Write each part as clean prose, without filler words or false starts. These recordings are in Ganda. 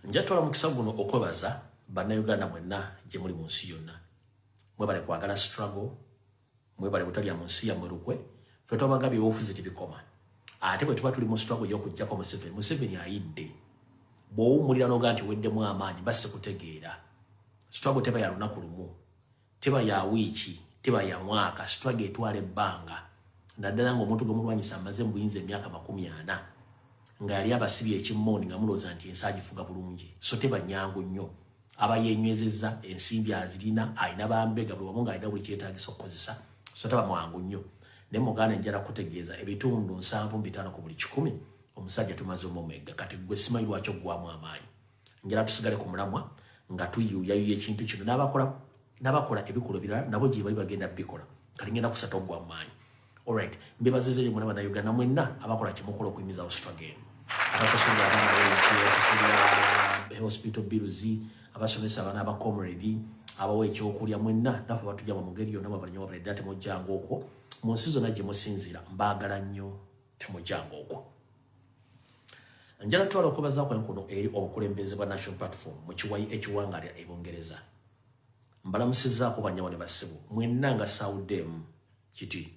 Njatwala mukisa guno okwebaza Bannayuganda mwenna gye muli mu nsi yonna. Mwebale kwagala struggle, mwebale butalya mu nsi yammwe lukwe. Ffe twabagabye obufuzi tibikoma. Ate bwe tuba tuli mu struggle y'okuggyako Museveni, Museveni ayidde. Bw'owummulira n'ogaa nti weddemu amaanyi, mba sikutegeera. Struggle teba ya lunaku lumu, teba ya wiiki, teba ya mwaka. Struggle etwala ebbanga, naddala ng'omuntu gwe mulwanyisa amaze mu buyinza emyaka 40, nga yali abasibye ekimmooni nga mulowooza nti ensi agifuga bulungi. So teba nnyangu nnyo. Aba yenywezezza, ensimbi azirina, alina bambega buli wamu, ng'alina buli kyetaagisa okukozesa, so taba mwangu nnyo. Naye muganda, njala kutegeeza ebitundu 75 ku buli 100 omusajja tumaze omumegga. Kati gwe simanyi lwaki oggwamu amaanyi. Njala tusigale ku mulamwa nga tuyuuyayuya ekintu kino, n'abakola ebikolwa ebirala nabo gye bali bagenda bikola. Kati ngenda kusata oggwa mu maanyi. Alright, mbebaziza eyo mwena Bannayuganda mwenna abakola kyemukola okuyimizawo struggle eno, abasasulira abaana rent, abasasulira hospital bills, abasomesa abaana, aba comrade abawa ekyokulya, mwenna naffe batujja mu ngeri yonna. Mwabalinyo wabale ddala, temujjanga okwo. Mu nsi zonna gye musinziira, mbaagala nnyo, temujjanga okwo. Njala twala okwebaza kwenkuno eri obukulembeze bwa National Platform mu kiwayi ekiwangalira e Bungereza. Mbalamusizzaako bannyabo ne bassebo mwenna nga saawuddeemu kiti.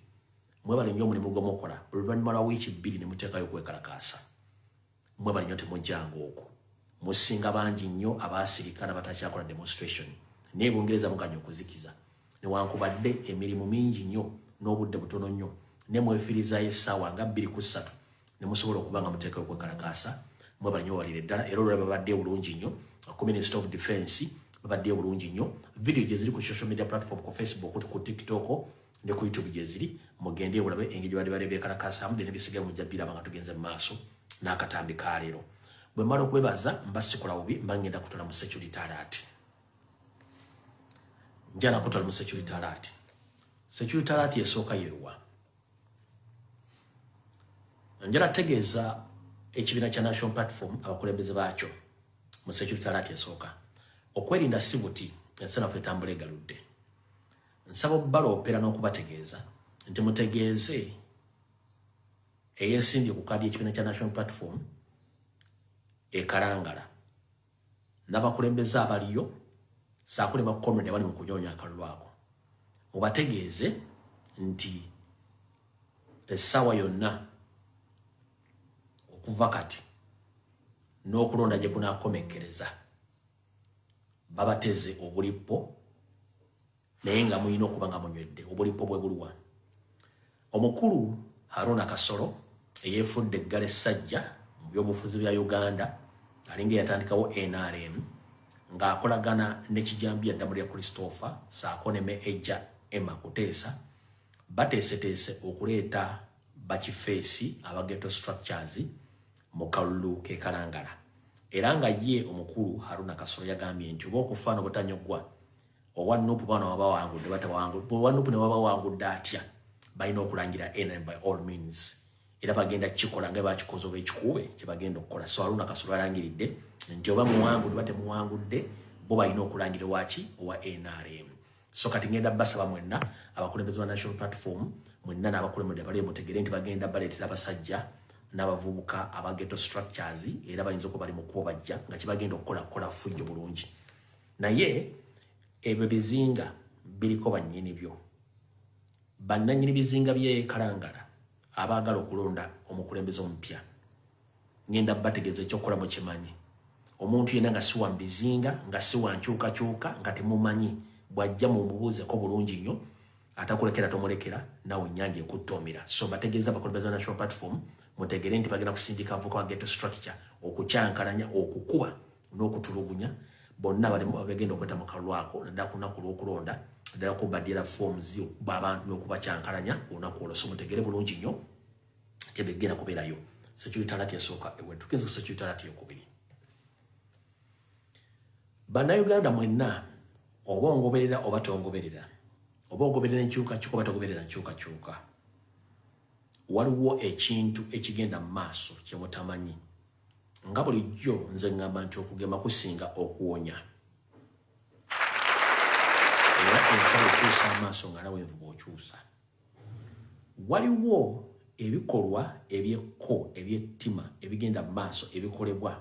Mwebale nnyo omulimu gwe mukola buli luvannyuma lwa wiiki 2 ne muteekayo okwekalakaasa. Mwebale nnyo, temujjanga okwo. Musinga bangi nnyo abaasirika n'abatakyakola demonstration. Naye Bungereza muganya okuzikiza newankubadde emirimu mingi nnyo n'obudde butono nnyo, ne mwefiirizaayo essaawa nga 2 ku 3 ne musobola okuba nga muteekayo okwekalakaasa. Mwebale nnyo, balire ddala. Era olwala babadde bulungi nnyo, Minister of Defense babadde bulungi nnyo. Video gye ziri ku social media platform, ku Facebook, ku TikTok ne ku YouTube gye ziri. Mugende mulabe engeri gye badde bali beekalakaasaamu, then ebisigaye mujja biraba nga tugenze mu maaso n'akatambi ka leero. Bwe mmala okwebaza, mba sikola bubi, mba ngenda kutwala mu security alert. Njala kutwala mu security alert. Security alert esooka yeruwa? Njala tegeeza ekibiina kya National Platform, abakulembeze baakyo, mu security alert esooka: okwerinda si buti, ensi naffe etambula egaludde. Nsaba obbaloopera n'okubategeeza nti mutegeeze eyeesimbye ku kaadi y'ekibiina kya National Platform ekalangala n'abakulembeze abaliyo saako ne bacomrade abali mu kunyoonya akalulu ako, mubategeeze nti essaawa yonna okuva kati n'okulonda gye kunaakomekkereza babateze obulippo, naye nga mulina okuba nga munywedde. Obulippo bwe buluwa? Omukulu Haruna Kasolo eyeefudde eggala essajja mu byobufuzi bya Uganda, alinga eyatandikawo NRM ng'akolagana ne Kijambiya Ddamulira Christopher saako ne Meejja Emma Kuteesa, bateeseteese okuleeta bakifeesi aba ghetto structures mu kalulu k'e Kalangala. Era nga ye omukulu Haruna Kasolo yagambye nti oba okufa n'obutanyogwa, owa NUP bano wabawangudde batawangudde, owa NUP ne wabawangudde atya, balina okulangira NRM by all means, era bagenda kukikola nga bakikoze oba ekikuube kyebagenda okukola. So Haruna Kasolo alangiridde nti oba muwangudde oba temuwangudde, bo balina okulangira waki owa NRM. So kati ngenda basaba mwenna abakulembeze ba National Platform mwenna n'abakulembeze abaliyo, mutegere nti bagenda baleetera abasajja n'abavubuka aba ghetto structures, era bayinza okuba bali mu kkubo bajja nga kibagenda okukola kukola fujjo bulungi. Naye ebyo bizinga biriko bannyini byo, bannannyini bizinga by'e Kalangala abaagala okulonda omukulembeze omupya. Ngenda bategeeza ekyokukola. Mukimanyi, omuntu yenna nga si wa bizinga, nga si wa nkyukakyuka, nga temumanyi, bw'ajja mumubuuzeko bulungi nnyo. Atakulekera tomulekera, nawe ennyanja ekuttoomera. So bategeeza abakulembeze ba National Platform, mutegere nti bagenda kusindika abavubuka ba ghetto structure okukyankalanya, okukuba n'okutulugunya bonna bagenda okweta mu kalulu ako, naddala ku lunaku lw'okulonda, naddala kubaddira forms, okuba abantu n'okubakyankalanya olunaku olwo. So mutegere bulungi nnyo tebegenda kubeerayo. Security alert esooka ewe. Tugenze ku security alert eyokubiri. Bannayuganda mwenna, oba ongoberera oba tongoberera, oba ogoberera enkyukakyuka oba togoberera nkyukakyuka, waliwo ekintu ekigenda mu maaso kye mutamanyi. Nga bulijjo nze ŋŋamba nti okugema kusinga okuwonya, era ensolo ekyusa amaaso nga nawe envuba okyusa. Waliwo ebikolwa ebyekko, ebyettima ebigenda mu maaso ebikolebwa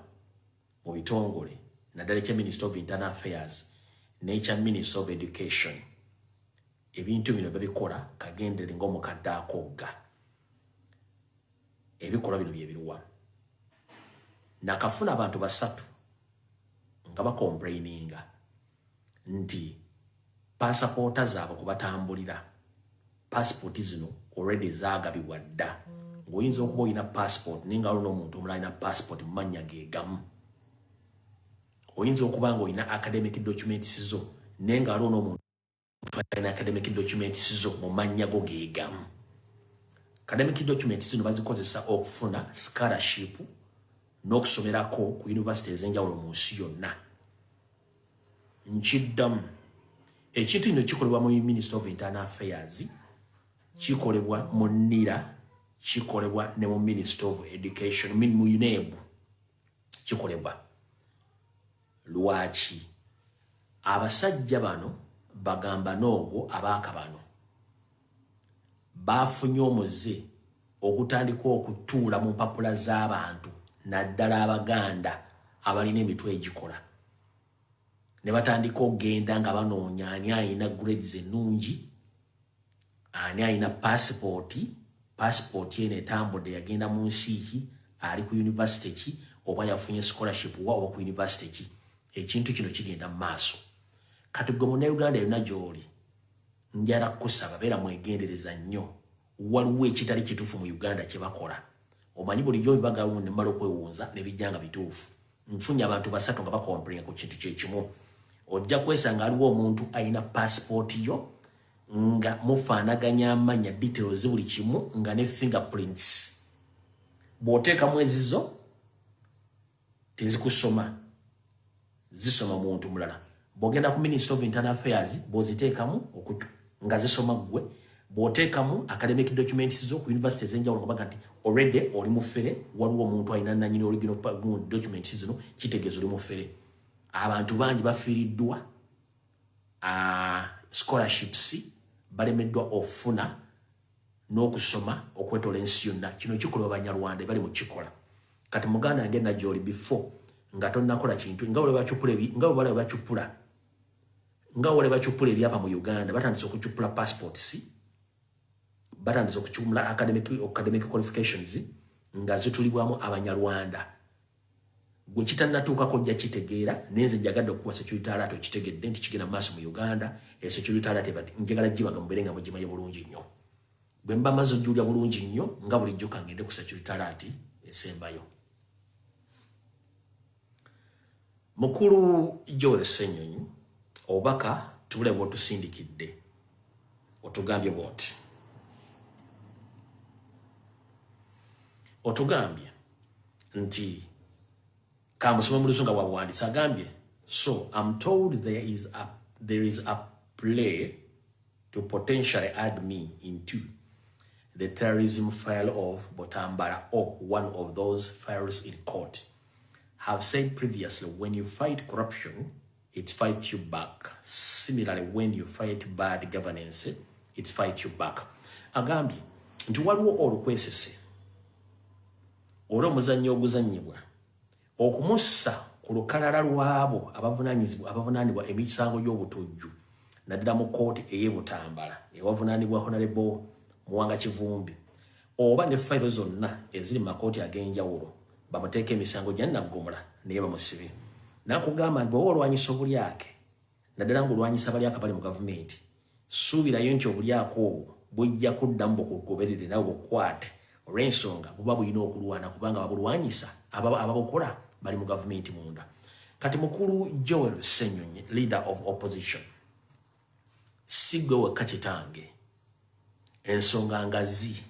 mu Mu bitongole, naddala ekya Minister of Internal Affairs n'ekya Minister of Education, ebintu bino babikola kagendere ng'omukadde akogga. Ebikolwa bino bye biruwa? Nakafuna abantu basatu nga bacomplaininga nti pasapoota zaabwe kubatambulira, passport zino already zaagabibwa dda, ng'oyinza okuba olina passport naye nga waliwo n'omuntu omulala alina passport mu mannya ge gamu. Oyinza okuba nga olina academic documents zo naye nga waliwo n'omuntu alina academic documents zo mu mannya go ge gamu. Academic documents zino bazikozesa okufuna scholarship n'okusomerako ku university ez'enjawulo mu nsi yonna. Nkiddamu, ekintu kino kikolebwa mu Minister of Internal Affairs, kikolebwa mu NIRA, kikolebwa ne mu Minister of Education, mu UNEB kikolebwa. Lwaki abasajja bano bagamba n'ogwo abaaka bano bafunye omuze ogutandika okutuula mu mpapula z'abantu, naddala Abaganda abalina emitwe egikola, ne batandika okugenda nga banoonya ani alina grades ennungi, ani alina pasipooti, pasipooti eno etambudde yagenda mu nsi ki, ali ku university ki, oba yafunye scholarship wa oba ku university ki. Ekintu kino kigenda mu maaso. Kati gwe Munnayuganda yonna gy'oli, njala kukusaba, beera mwegendereza nnyo. Waliwo ekitali kituufu mu Uganda kye bakola. Omanyi bulijjo bibagawo ne mmala okwewunza ne bijja nga bituufu. Nfunye abantu basatu nga bacomplaininga ku kintu kyekimu. Ojja kwesanga aliwo omuntu alina pasipooti yo nga mufaanaganya amannya, details, buli kimu, nga ne fingerprints. Bw'oteekamu ezizo tezikusoma, zisoma muntu mulala. Bw'ogenda ku Ministry of Internal Affairs, bw'oziteekamu nga zisoma ggwe. Bw'oteekamu academic documents zo ku university ez'enjawulo, nga baga nti already oli mufere, waliwo omuntu alina nanyini original documents zino, kitegeeza oli mufere. Abantu bangi bafiiriddwa scholarships, balemeddwa okufuna n'okusoma okwetola ensi yonna. Kino kikolebwa Banyarwanda bali mu kikola. Kati muganda yange nagyoli, before nga tonnakola kintu, nga bwe bacupula, nga bwe bacupula, nga bwe bacupula ebyapa mu Uganda, batandise okucupula passports, batandise okucupula academic qualifications nga zitulibwamu Abanyarwanda. Gwe kitannatuukako ojja kitegeera. Nenze njagadde okuwa security alert, okitegedde nti kigenda mu maaso mu Uganda. E security alert njagala gibaga mubeere nga mugimanyi bulungi nnyo. Bwe mba maze ojjulya bulungi nnyo nga bulijjo, kangende ku security alert esembayo. Mukulu Joel Ssenyonyi, obubaka tubule bw'otusindikidde, otugambye bw'oti, otugambye nti, kamusome mu Luzungu bwabuwandiise, agambye, "So I'm told there is a play to potentially add me into the terrorism file of Butambala or one of those files in court. Have said previously, when you fight corruption, it fights you back. Similarly, when you fight bad governance, it fights you back." Agambye nti waliwo olukwesese olwo omuzannyo oguzannyibwa okumussa ku lukalala lw'abo abavunaanibwa emisango gy'obutujju, naddala mu kkooti ey'e Butambala ewavunaanibwa Honorable Muwanga Kivumbi, oba ne fayiro zonna eziri mu makooti ag'enjawulo, bamuteeka emisango gya naggomola naye bamusibe. Nakugamba nti bw'oba olwanyisa obulyake, naddala ng'olwanyisa abalyake bali mu gavumenti, suubirayo nti obulyake obwo bujja kuddamu bukugoberere nawe bukwate, olw'ensonga buba bulina okulwana kubanga babulwanyisa ababukola bali mu gavumenti munda. Kati mukulu Joel Ssenyonyi, leader of opposition, si gwe wekka kitange. Ensonga ngazi,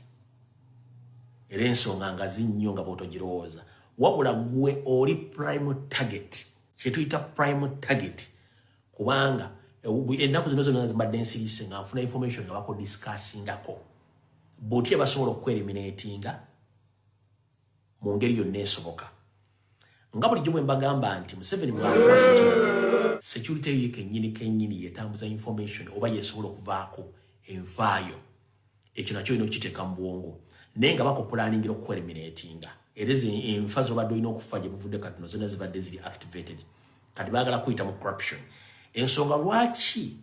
era ensonga ngazi nnyo nga bw'otogirowooza, wabula gwe oli prime target, kyetuyita prime target, kubanga ennaku zino zonna zimbadde nsirise nga nfuna information nga bakudiscussingako bwotya basobola okueliminatinga mu ngeri yonna esoboka. Nga bulijjo bwe mbagamba nti Museveni bwakuwa security, security eyo kennyini kennyini yetambuza information oba yesobola okuvaako enfaayo. Ekyo nakyo olina okukiteeka mu bwongo. Naye nga bakupulaningira okueliminatinga. Era enfa z'obadde olina okufa gye buvudde katono zonna zibadde ziri activated. Kati baagala kuyita mu corruption. Ensonga lwaki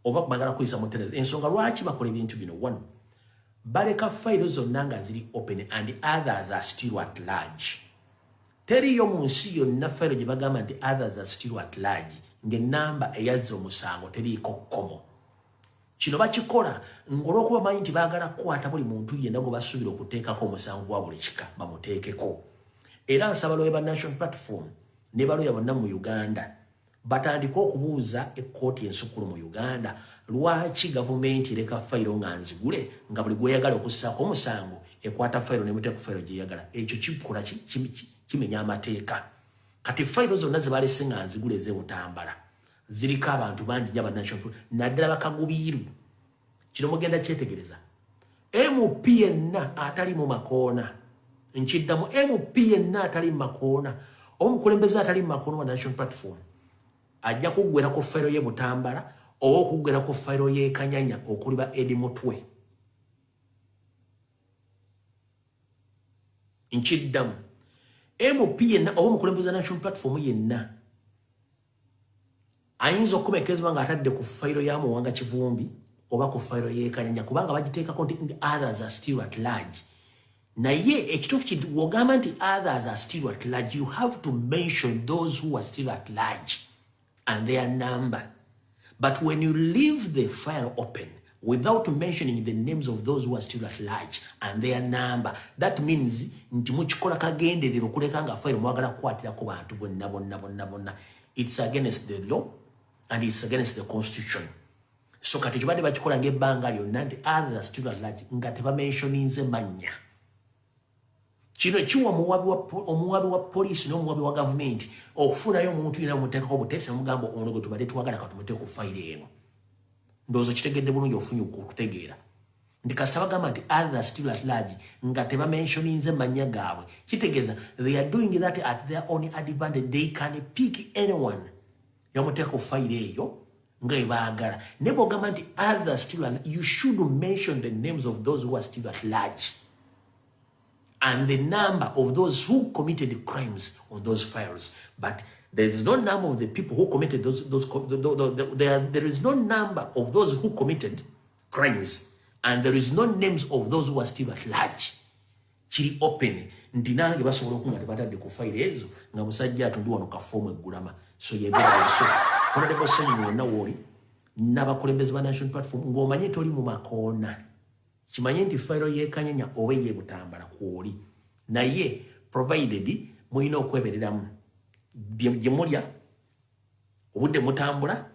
oba baagala kuyisa mu terrorism. Ensonga lwaki bakola ebintu bino, one, baleka fayiro zonna nga ziri open and others are still at large. Teriyo mu nsi yonna fayiro gye bagamba nti others are still at large ng'ennamba eyazza omusango teriiko kkomo. Kino bakikola ng'olwokuba bamanyi nti baagala kukwata buli muntu yenna gwe basuubira okuteekako omusango gwa buli kika bamuteekeko. Era nsaba looya ba National Platform ne balooya bonna mu Uganda batandike okubuuza ekkooti ensukulu mu Uganda lwaki gavumenti ereka fayiro nga nzigule nga buli gweyagala okussaako omusango ekwata fayiro nemuteeka ku fayiro gyeyagala. Ekyo kikola kimenya amateeka. Kati fayiro zonna ze balese nga nzigule ez'ebutambala ziriko abantu bangi nnyo aba National, naddala bakagubiiru. Kino mugenda kyetegereza. MP yenna atali mu makoona, nkiddamu, MP yenna atali mu makoona, omukulembeze atali mu makoona wa National Platform ajja kuggwera ku fayiro ye Butambala oba okuggwera ku fayiro y'e Kanyanya okuli ba Eddie Mutwe. Nkiddamu, MP yenna oba omukulembeze wa National Platform yenna ayinza okukomekezebwa ng'atadde ku fayiro ya Muwanga Kivumbi oba ku fayiro y'e Kanyanya, kubanga bagiteekako nti others are still at large. Naye ekituufu kiri w'ogamba nti others are still at large, you have to mention those who are still at large and their number. But when you leave the file open without mentioning the names of those who are still at large and their number, that means nti mukikola kagenderera okuleka nga fayiro mwagala kukwatirako bantu bonna bonna bonna bonna. It's against the law and it's against the constitution. So kati kibadde bakikola ng'ebbanga lyonna nti others are still at large nga tebamentioninze mannya. Kino kiwa omuwabi wa poliisi n'omuwabi wa gavumenti okufunayo omuntu yenna bamuteekako obuteesi namugamba ono gwe tubadde twagala katumuteeke ku fayiro eno. Ndowooza okitegedde bulungi, ofunye okutegeera nti kasita bagamba nti others still at large nga tebamentioninze mannya gaabwe, kitegeeza they are doing that at their own advantage. They can pick anyone yamuteeka ku fayiro eyo nga ebaagala. Naye bwogamba nti others still at, you should mention the names of those who are still at large and the number of those who committed crimes on those files. But there is no number of the people who committed those there is no number of those who committed crimes and there is no names of those who are still at large. Kiri open nti nange basobola okunga tebatadde ku fayiro ezo nga musajja atundi wano kafoomu eggulama. So yebeera. So Honorable Ssenyonyi wonna wooli n'abakulembeze ba National Platform ng'omanye toli mu makoona, kimanye nti fayiro y'e Kanyanya oba ey'ebutambala kwoli, naye provided mulina okwebereramu gye mulya, obudde mutambula,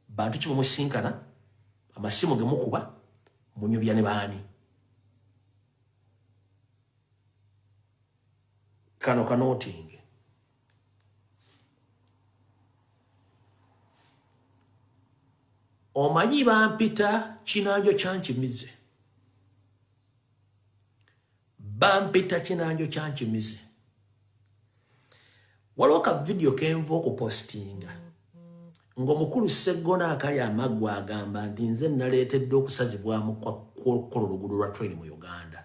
bantu ki bemusinkana, amasimu ge mukuba, munyubya ne baani. Kano kanootinge. Omanyi bampita kinanjo kyankimize, bampita kinanjo kyankimize. Waliwo ka vidiyo kenva okupostinga ng'omukulu Seggona akali amaggwa agamba nti nze naleetedde okusazibwamu kukola oluguudo lwa train mu Uganda.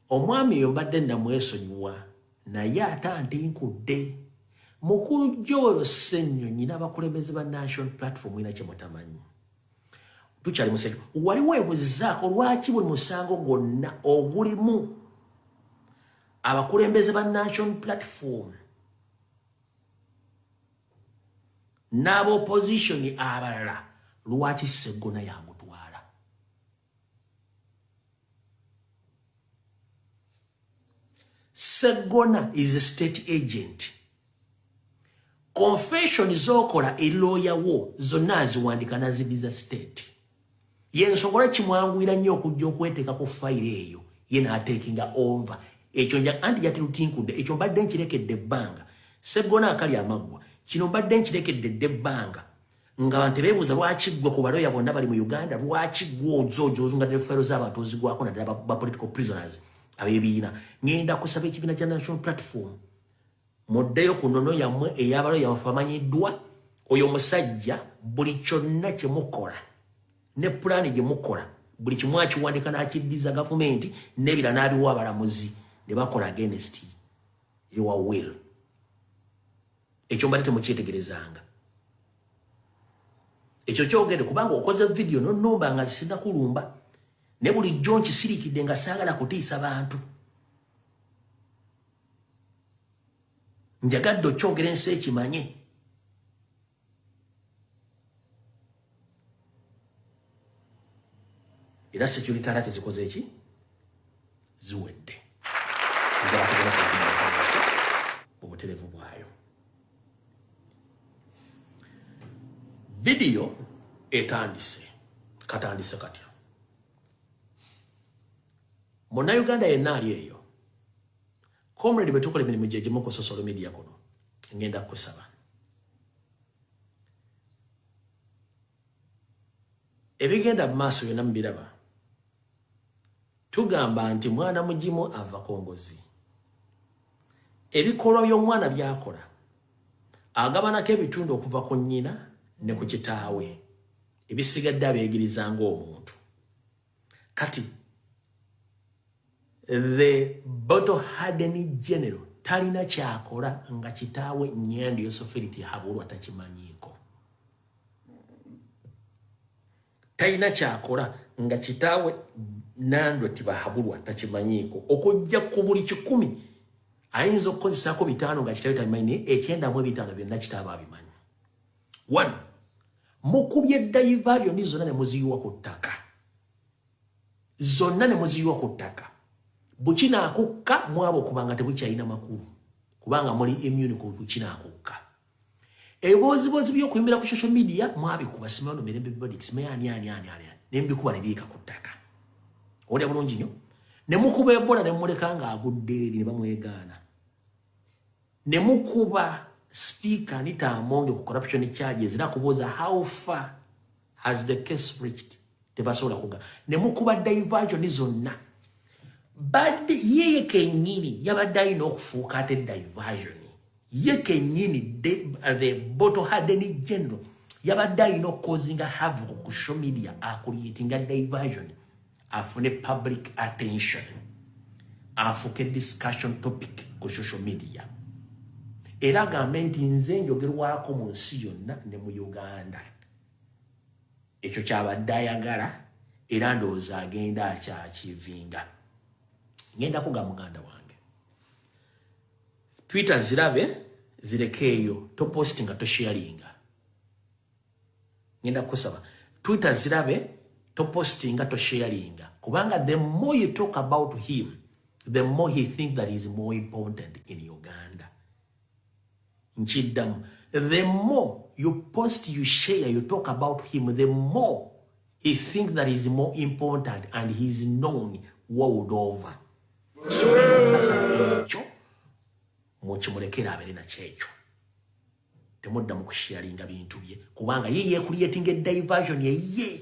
Omwami oyo mbadde namwesonyiwa, naye ate antinkudde. Mukulu Joel Ssenyonyi n'abakulembeze ba National Platform, ina kye mutamanyi, tukyali musejo. Wali weebuzaako lwaki buli musango gwonna ogulimu abakulembeze ba National Platform n'aba opposition abalala, lwaki Seggona yagutwala? Seggona is a state agent. Confession zokola eloya wo zonna aziwandika nazidiza state. Yensonga lwaki kimwanguyira nnyo okujja okweteeka ku fayiro eyo ye n'atekinga over. Ekyo nja anti yatirutinkudde. Ekyo mbadde nkirekedde ebbanga. Seggona akali amaggwa, kino mbadde nkirekedde dde ebbanga nga abantu tebeebuuza lwaki ggwe ku baloya bonna bali mu Uganda, lwaki ggwe ozojozunga ne fayiro z'abantu ozigwako, naddala ba political prisoners ab'ebiina. Ŋŋenda kusaba ekibiina kya National Platform muddeyo ku nnono yammwe ey'abaloya baffe bamanyiddwa. Oyo omusajja buli kyonna kye mukola ne pulaani gye mukola. Buli kimu akiwandika n'akiddiza gavumenti n'ebira n'abiwa abalamuzi ne bakola against your will. Ekyo mbadde temukyetegerezanga. Ekyo kyogere kubanga okoze vidiyo nonnumba nga sinakulumba ne bulijjo nkisirikidde nga saagala kutiisa bantu. Njagadde okyogera ensi ekimanye. Era security alert zikoze eki ziwedde. Njala tugenda ku vidiyo tuleese mu butereevu bwayo. Vidiyo etandise katandise katya. Munnayuganda yenna ali eyo, comrade, bwe tukola emirimu gye gimu ku social media kuno, ngenda kukusaba ebigenda mu maaso byonna mubiraba. Tugamba nti mwana mugimu ava ku ngozi. Ebikolwa by'omwana byakola agabanako ebitundu okuva ku nnyina ne ku kitaawe, ebisigadde abeegiriza ng'omuntu. Kati the battle hardened general talina kyakola nga kitaawe Nyandi Yosoferi Tihabulwa takimanyiiko. Talina kyakola nga kitaawe Nandwe Tibahabulwa takimanyiiko. Okujja ku buli 100 ayinza okukozesaako 5 nga kitaawe tabimanyi, naye 95 byonna kitaawe abimanyi. 1 mukubye diversion zonna ne muziyiwa ku ttaka. Zonna ne muziyiwa ku ttaka. Bukinaakukka mwabo kubanga tebukyalina makulu, kubanga muli immune ku bukinaakukka. Ebibozibozi by'okuyimbira ku social media mwabikuba simano mirembe bodics me ani ani ani ani ne mbikuba ne biika ku ttaka. Olya bulungi nnyo. Ne mukuba Ebola ne mumuleka ng'agudde eri ne bamwegaana. Ne mukuba Speaker Anita Amonge ku corruption charges era kubuuza how far has the case reached, tebasobola kuga. Ne mukuba diversion zonna. Badde yeye kennyini yabadde alina okufuuka ate diversion. Ye kennyini the bottle hardened general yabadde alina okukozinga havoc ku social media, acreatinga diversion, afune public attention, afuke discussion topic ku social media, era agambe nti nze njogerwako mu nsi yonna ne mu Uganda. Ekyo kyabadde ayagala era ndowooza agenda akyakivinga. Ngenda kuga muganda wange, Twitter zirabe zirekeeyo, topostinga tosharinga. Ngenda kusaba Twitter zirabe, topostinga tosharinga, kubanga the more you talk about him, the more he think that he is more important in Uganda. Nkiddamu, the more you post, you share, you talk about him, the more he think that he is more important and he is known world over. So basaba ekyo mukimulekera abeere nakyo ekyo. Temuddamu kusharinga bintu bye, kubanga ye yecreatinga diversion yeye.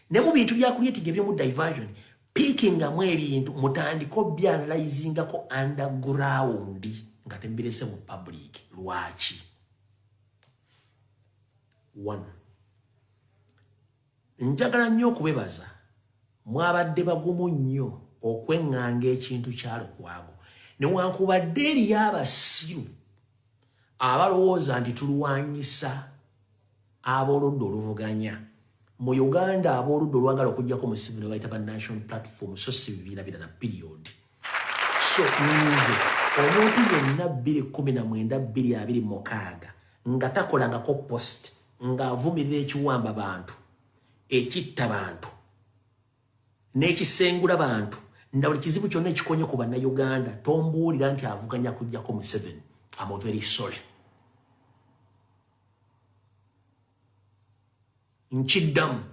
Ne mu bintu bya creating ebyomu diversion, pickingamu ebintu mutandike obyanalyzingako underground nga tembirese mu public. Lwaki? 1 njagala nnyo okubebaza, mwabadde bagumu nnyo okweŋŋanga ekintu kya Lukwago, newankubadde eriyo abasiru abalowooza nti tulwanyisa ab'oludda oluvuganya mu Uganda, ab'oludda olwagala okuggyako Museveni bayita ba National Platform, so si bibiina birala, period. So nze omuntu yenna 2019 2026 nga takolangako post ng'avumirira ekiwamba bantu, ekitta bantu n'ekisengula bantu nda buli kizibu kyonna ekikonye ku bannayuganda, tombuulira nti avuganya kuggyako Museveni. I'm very sorry. Nkiddamu,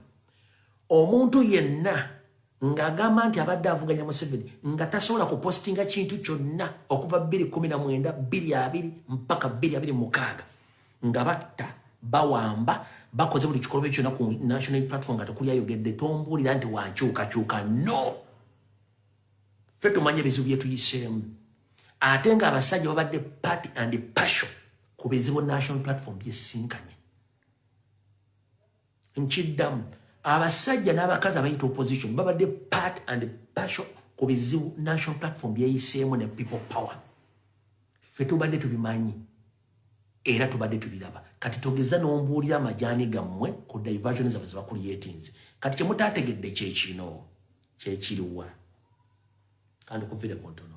omuntu yenna ng'agamba nti abadde avuganya Museveni nga tasobola kupostinga kintu kyonna okuva 2019 2020 mpaka 2026 nga batta, bawamba, bakoze buli kikolwa kyonna ku national platform nga tekuli ayogedde, tombuulira nti wankyukakyuka. No, ffe tumanye ebizibu bye tuyiseemu, ate ng'abasajja babadde part and parcel ku bizibu national platform byesinkanye. Nkiddamu, Abasajja n'abakazi abayita opposition babadde part and partial ku bizibu National Platform byeyiseemu ne People Power. Ffe tubadde tubimanyi era tubadde tubiraba. Kati togeza n'ombuulira amajaani gammwe ku diversion zaabwe ze bakuliyetinze. Kati kye mutaategedde kye kino, kye kiriwa? Kandi kuvire ku ntono.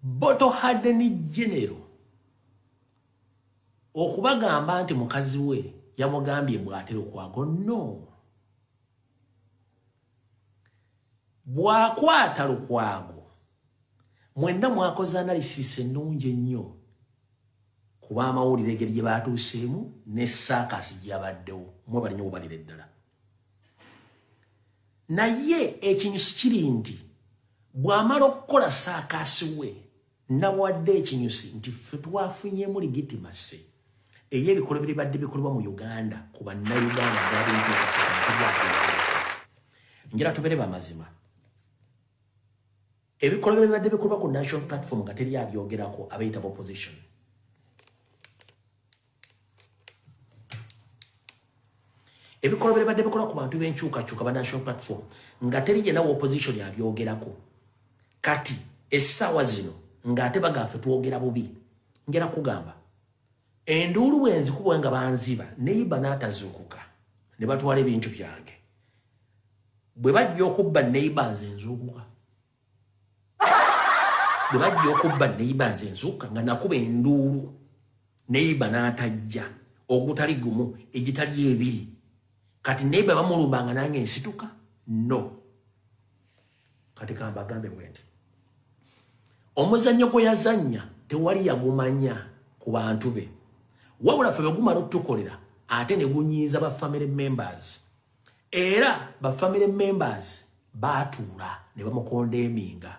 Bottle Harden General okubagamba nti mukazi we yamugambye mbu ate Lukwago, no. Bw'akwata Lukwago, mwenna mwakoze analysis ennungi ennyo ku b'amawulire engeri gye baatuuseemu ne saakasi gye yabaddewo. Mwebale nnyo, mubalire ddala. Naye ekinyusi kiri nti bw'amala okukola saakasi we, nabawadde ekinyusi nti ffe twafunyemu legitimacy ey'ebikolwa ebibadde bikolebwa mu Uganda ku bannayuganda ddala b'enkyukakyuka nga tebyagenderako. Njala tubeere bamazima, ebikolwa ebibadde bikolebwa ku National Platform nga teri abyogerako abayita opposition. Ebikolwa bibadde bikolwa ku bantu b'enkyukakyuka ba National Platform nga teri yenna opposition abyogerako. Kati essaawa zino ng'ate bagaffe twogera bubi, njala kugamba enduulu bwe nzikubwa nga banziba neyiba n'atazuukuka ne batwala ebintu byange, bwe bajja okubba neyiba nze nzuukuka, bwe bajja okubba neyiba nze nzuukuka nga nakuba enduulu neyiba n'atajja, ogutali gumu egitali ebiri. Kati neyiba bamulumbanga nange nsituka no. Kati kambagambe bwe nti omuzannyo gwe yazannya tewali yagumanya ku bantu be, wabula ffe bwe gumala otutukolera ate ne gunyiiza ba family members, era ba family members baatuula ne bamukonda eminga.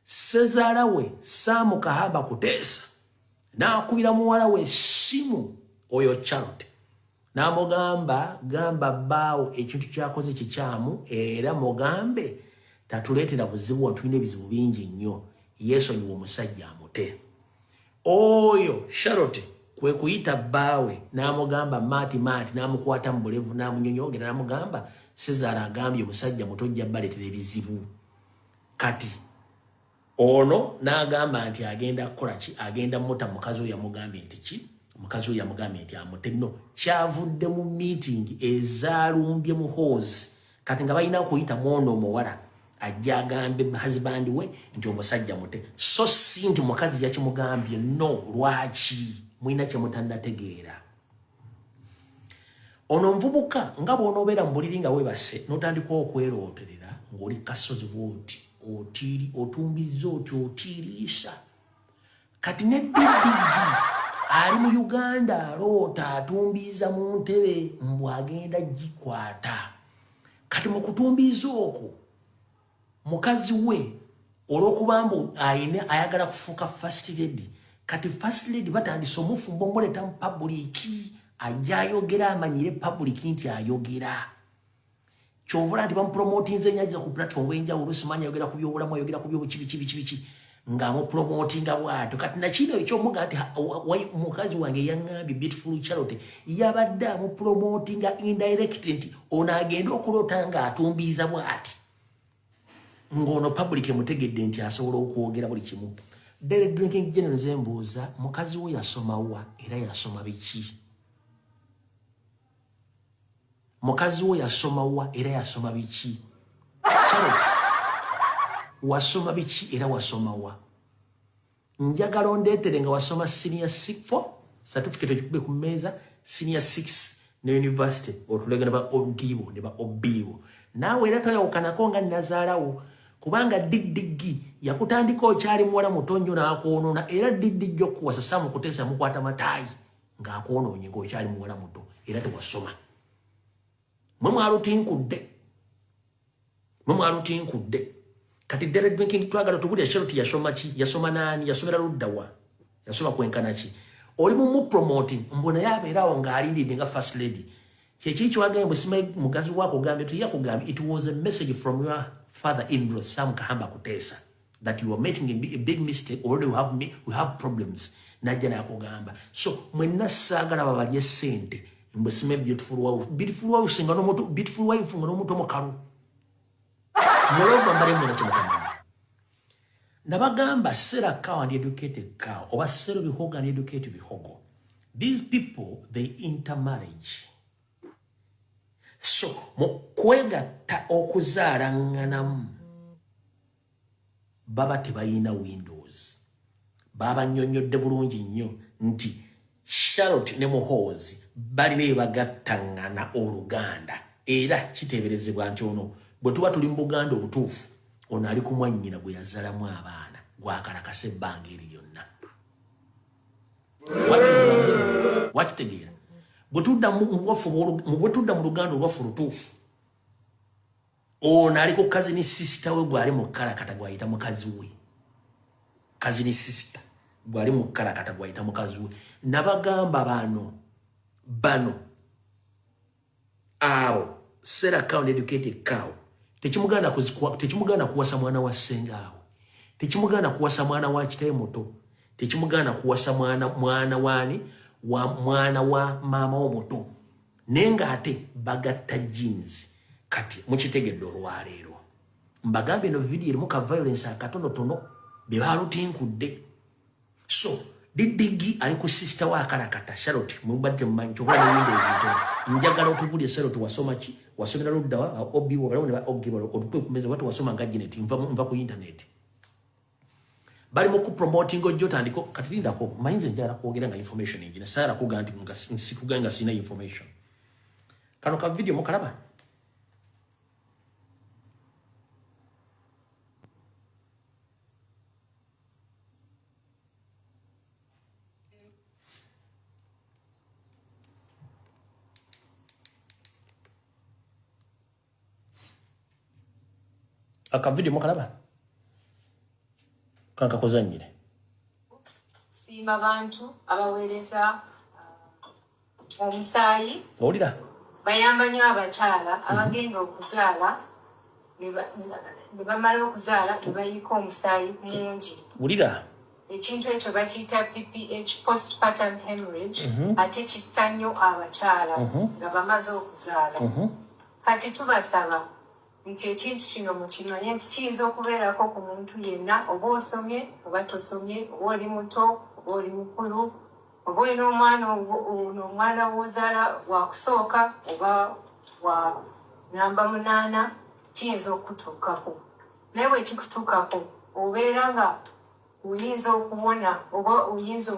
Ssezaala we Sam Kahamba Kuteesa n'akubira muwala we essimu oyo Charlotte n'amugamba, gamba bbaawo ekintu kyakoze kikyamu era mugambe tatuleetera buzibu, wano tulina ebizibu bingi nnyo, yeesonyiwa omusajja amute. Oyo Charlotte kwe kuyita bbaawe n'amugamba maati maati, n'amukwata mu bulevu n'amunyonyoogera n'amugamba Ssezaala agambye omusajja muto ojja baleetera ebizibu. Kati ono n'agamba nti agenda kukola ki? Agenda muta mukazi oyo yamugambye nti ki? Mukazi oyo yamugambye nti amute. No, kyavudde mu meeting ezaalumbye Muhoozi. Kati nga balina okuyita mwono omuwala ajja agambe husband we nti omusajja mute, so si nti mukazi yakimugambye. No, lwaki mulina kye mutannategeera? Ono nvubuka nga bw'onoobeera mu buliri nga weebase n'otandika okwerooterera ng'oli kasozi bw'oti otiiri otumbizza oti otiiriisa. Kati ne DDG ali mu Uganda aloota atumbiiza mu ntebe mbu agenda gikwata. Kati mu kutumbiiza okwo mukazi we olw'okuba mbu ayina ayagala kufuuka first lady, kati first lady batandise omufumbo omuleeta mu public ajja ayogera amanyire public nti ayogera. Kyovula nti bamupromotinze nnyo ajja ku platform enjawulo, simanyi ayogera ku byobulamu, ayogera ku byobuki biki biki biki, ng'amupromotinga bw'atyo. Kati nakino ekyomuga nti mukazi wange yaŋŋambye beautiful Charlotte yabadde amupromotinga indirect nti ono agende okuloota ng'atumbiiza bw'ati, ng'ono public emutegedde nti asobola okwogera buli kimu. Daily Drinking General, nze mbuuza mukazi we yasoma wa era yasoma biki? Mukazi we yasoma wa era yasoma biki? Charlotte wasoma biki era wasoma wa? Njagala ondeetere nga wasoma senior 4 certificate ogikube ku mmeeza, senior 6 ne university, otulege ne ba ogibo ne ba obibo. Naawe era toyawukanako nga nazaalawo, kubanga DDG yakutandika okyali muwala muto nnyo n'akwonoona, era DDG okukuwasa Sam Kuteesa yamukwata mataayi ng'akwonoonye ng'okyali muwala muto era tewasoma. Mwe mwalutinkudde, mwe mwalutinkudde. Kati Daily Drinking twagala tubulira Charlotte yasoma ki, yasoma naani, yasomera ludda wa, yasoma kwenkana ki? Oli mu mupromoting mbu naye abeerawo ng'alindiridde nga first lady. Kyekiri kyewagambye mbu simanyi mukazi wako ogambye teyakugambye. It was a message from your father in law Sam Kahamba Kuteesa that you are making a big mistake already, we have problems, najja nakugamba. So mwenna saagala babalye ssente. Mbu sime beautiful wife, beautiful wife singa n'omuntu, beautiful wife nga n'omuntu omukalu. Mulova mbale mwena kyemutamanyi. Nabagamba sell a cow and educate a cow, oba sell bihogo and educate bihogo. These people, they intermarriage. So, mu kwegatta okuzaalaŋŋanamu baba tebalina windows. Babannyonnyodde bulungi nnyo nti Charlotte ne Muhoozi balina ebagattaŋŋana oluganda, era kiteeberezebwa nti ono bwe tuba tuli mu Buganda obutuufu, ono ali ku mwannyina gwe yazalamu abaana gwakalakasa ebbanga eri lyonna. Wakitegeera? Bwe tudda mu Luganda olwaffe olutuufu, ono ali ku cousin sister we gwali mu kalakata gwayita mukazi we. Cousin sister gwali mu kalakata gwayita mukazi we. Nabagamba bano abo sell a cow and educate a cow. Tekimuganda kuwasa mwana wa ssenga we, tekimuganda kuwasa mwana wa kitaye muto, tekimuganda kuwasa mwana wani wa mwana wa maama omuto, naye ng'ate bagatta genes. Kati mukitegedde olwaleero, mbagambye eno video erimu ka violence akatonotono bye baalutinkudde. So Didigi ali ku sister wa akalakata Charlotte, mubadde temumanyi kyova ne windows ntono. Njagala otubulye Charlotte, wasoma ki? Wasomera ludda wa obi wabalawo ne ba ogi balo otukwe ku meza watu wasoma nga Janet nva ku internet. Bali mu ku promoting ojjo tandiko kati lindako mayinze njagala kwogera nga information engine Sara kuga nti nga sikuganga sina information. Kano ka video mukalaba. Aka video mukalaba kankakozanyire. Siima bantu abaweereza omusaayi. Owulira? Bayamba nnyo abakyala abagenda okuzaala ne bamala okuzaala ne bayiika omusaayi mungi. Wulira? Ekintu ekyo bakiyita PPH, postpartum hemorrhage, ate kitta nnyo abakyala nga bamaze okuzaala. Kati tubasaba nti ekintu kino mukimanye nti kiyinza okubeerako ku muntu yenna, oba osomye oba tosomye, oba oli muto oba oli mukulu, oba olina omwana ono omwana w'ozaala wakusooka oba wa namba 8, kiyinza okukutuukako. Naye bwe kikutuukako obeera nga oyinza okuwona oba oyinza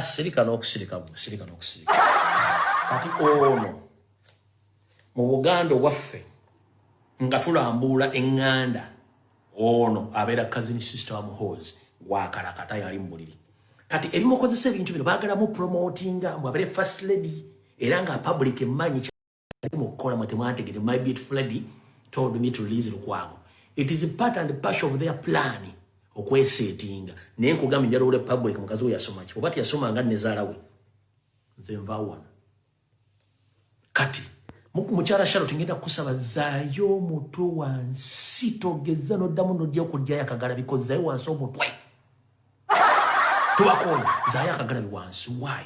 Sirika n'okusirika, sirika n'okusirika. Kati ono mu Buganda obwaffe nga tulambuula eŋŋanda, ono abeera cousin sister wa Muhoozi gwakalakata yali mu buliri. Kati ebimukozesa ebintu bino baagala mu promotinga mbu abeere first lady, era nga public emmanyi kyali mu kukola mwe temwategere. My beautiful lady told me to release Lukwago. It is part and partial of their plan okwesetinga. Naye nkugambye njala ole public mukazi we yasoma ki? Oba teyasoma nga nnezaala we. Nze nva wano. Kati mukyala Charlotte ngenda kusaba zaayo omutwe wansi, togeza n'oddamu n'ojja okuggyayo akagalabi ko, zaayo wansi omutwe. Tubakooye, zaayo akagalabi wansi. Why?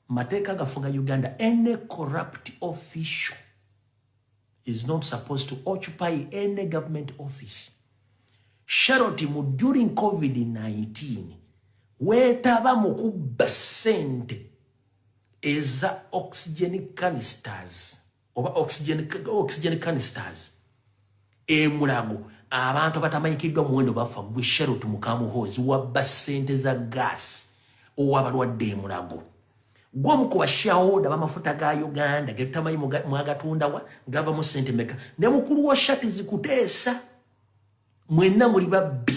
Mateeka gafuga Uganda, any corrupt official is not supposed to occupy any government office. Charlotte mu during COVID-19 weetaba mu kubba ssente eza oxygen canisters oba oxygen canisters emulago, abantu abatamanyikiddwa muwendo bafa. Gwe Charlotte Mukamuhoozi wabba ssente za gas ow'abalwadde emulago. Gwe omu ku bashareholder b'amafuta ga Uganda ge tutamanyi mwagatundawa, gava mu ssente meka, ne mukulu wa Shati zikuteesa, mwenna muli babbi.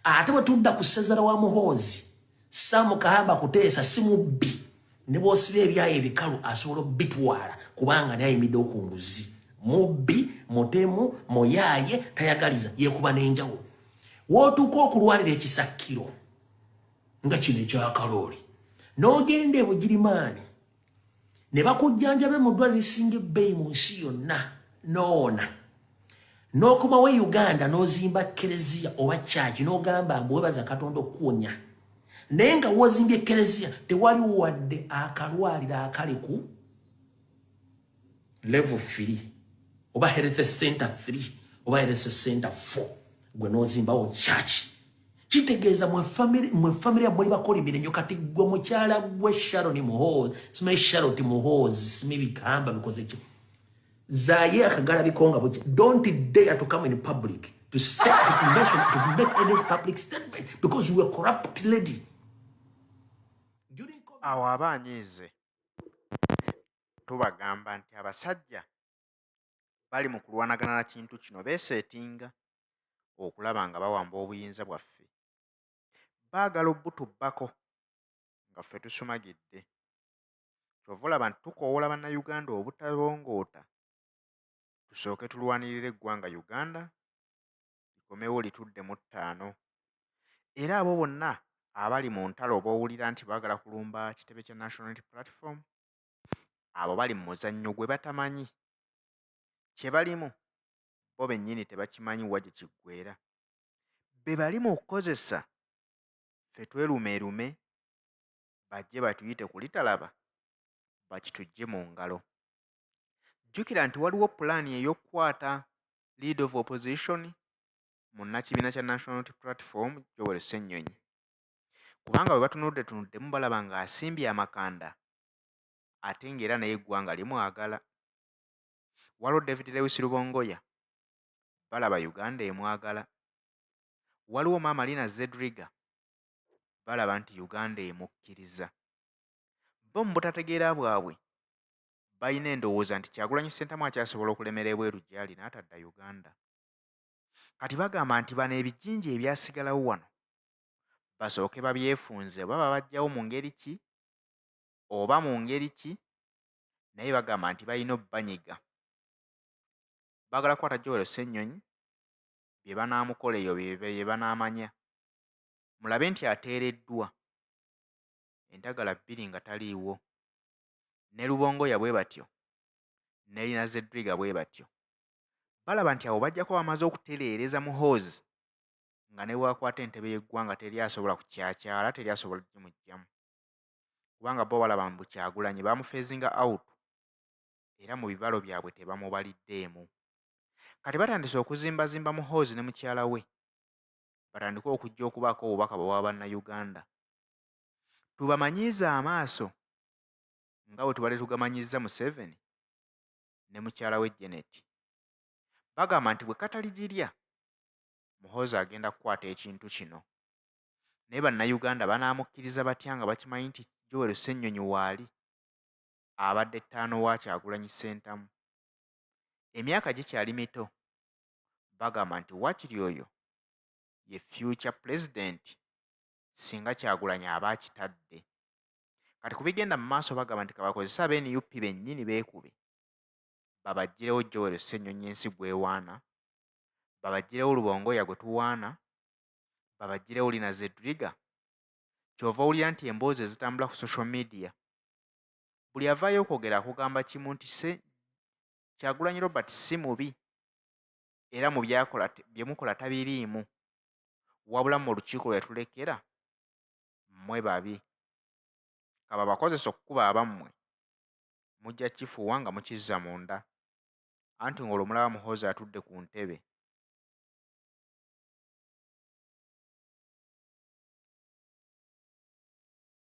Ate bwe tudda ku Sezara wa Muhoozi, Sam Kahamba Kuteesa si mubbi, ne bw'osiba ebyayo ebikalu asobola obitwala kubanga naye ayimidde ku nguzi. Mubbi, mutemu, muyaaye, tayagaliza, yeekuba n'enjawulo. W'otuuka okulwanira ekisakkiro nga kino ekyakalooli, n'ogenda e Bugirimaani ne bakujjanjabe mu ddwaliro lisinga ebbeeyi mu nsi yonna, noona n'okomawo e Uganda n'ozimba kereziya oba church n'ogamba mbu webaza Katonda okuwonya. Naye nga wozimbye ekereziya tewali wadde akalwaliro akali ku level 3 oba health center 3 oba health center 4, gwe n'ozimbawo church. Kitegeeza mwe family yammwe bakolimire nnyo. Kati gwe mukyala gwe Sharon Muhoozi, simanyi Charlotte Muhoozi, simanyi bigamba bikoze ki, zaye akagala bikonga buki. Don't dare to come in public to say, to mention, to make any public statement because you are a corrupt lady. During COVID, Awo aba anyiize. Tubagamba nti abasajja bali mu kulwanagana na kintu kino, beeseetinga okulaba nga bawamba obuyinza bwaffe. Baagala obutubbako nga ffe tusumagidde. Kyova olaba nti tukoowoola Bannayuganda obutabongoota, tusooke tulwanirire eggwanga Uganda likomewo litudde mu ttaano. Era abo bonna abali mu ntalo ob'owulira nti baagala kulumba kitebe kya National Unity Platform, abo bali mu muzannyo gwe batamanyi. Kye balimu bo bennyini tebakimanyi wa gye kiggweera. Be bali mu kukozesa ffe twerumeerume, bajje batuyite kulitalaba, bakituggye mu ngalo. Jjukira nti waliwo pulaani ey'okukwata leader of opposition, munnakibiina kya National Unity Platform, Joel Ssennyonyi. Kubanga bwe batunudde tunuddemu balaba ng'asimbye amakanda ate ng'era naye eggwanga limwagala. Waliwo David Lewis Rubongoya, balaba Uganda emwagala. Waliwo Maama Lina Zedriga, balaba nti Uganda emukkiriza. Bo mu butategeera bwabwe balina endowooza nti Kyagulanyi Ssentamu akyasobola okulemera ebweru gy'ali n'atadda Uganda. Kati bagamba nti bano ebijinji ebyasigalawo wano basooke babyefunze, oba babaggyawo mu ngeri ki oba mu ngeri ki, naye bagamba nti balina obbanyiga. Baagala kukwata Joel Ssennyonyi, bye banaamukola eyo bye banaamanya. Mulabe nti ateereddwa entagala 2 nga taliiwo. Ne Rubongoya bwe batyo, ne Lina Zedriga bwe batyo. Balaba nti abo bajja kuba bamaze okutereereza Muhoozi nga ne bw'akwata entebe y'eggwanga teri asobola kukyakyala, teri asobola kugimuggyamu. Kubanga bo balaba mbu Kyagulanyi bamufeezinga out era mu bibalo byabwe tebamubaliddeemu. Kati batandise okuzimbazimba Muhoozi ne mukyala we, batandike okujja okubaako obubaka bwe bawa Bannayuganda. Tubamanyiize amaaso nga bwe tubadde tugamanyiza Museveni ne mukyala we Janet. Bagamba nti bwe kataligirya, Muhoozi agenda kukwata ekintu kino. Naye Bannayuganda banaamukkiriza batya nga bakimanyi nti Joel Ssennyonyi waali abadde ttaano wa Kyagulanyi Ssentamu? Emyaka gikyali mito. Bagamba nti waakiri oyo ye future president singa Kyagulanyi aba akitadde. Kati ku bigenda mu maaso bagamba nti kabakozese aba NUP bennyini beekube, babaggyirewo Joel Ssennyonyi ensi gw'ewaana, babaggyirewo Rubongoya gwe tuwaana, babaggyirewo Lina Zedriga. Ky'ova owulira nti emboozi ezitambula ku social media, buli avaayo okwogera akugamba kimu nti Kyagulanyi Robert si mubi era mu byakola bye mukola tabiriimu, wabula mu lukiiko lwe yatulekera mmwe babi. Kababakozesa okukuba abammwe, mujja kifuuwa nga mukizza munda. Anti ng'olwo mulaba Muhoozi atudde ku ntebe.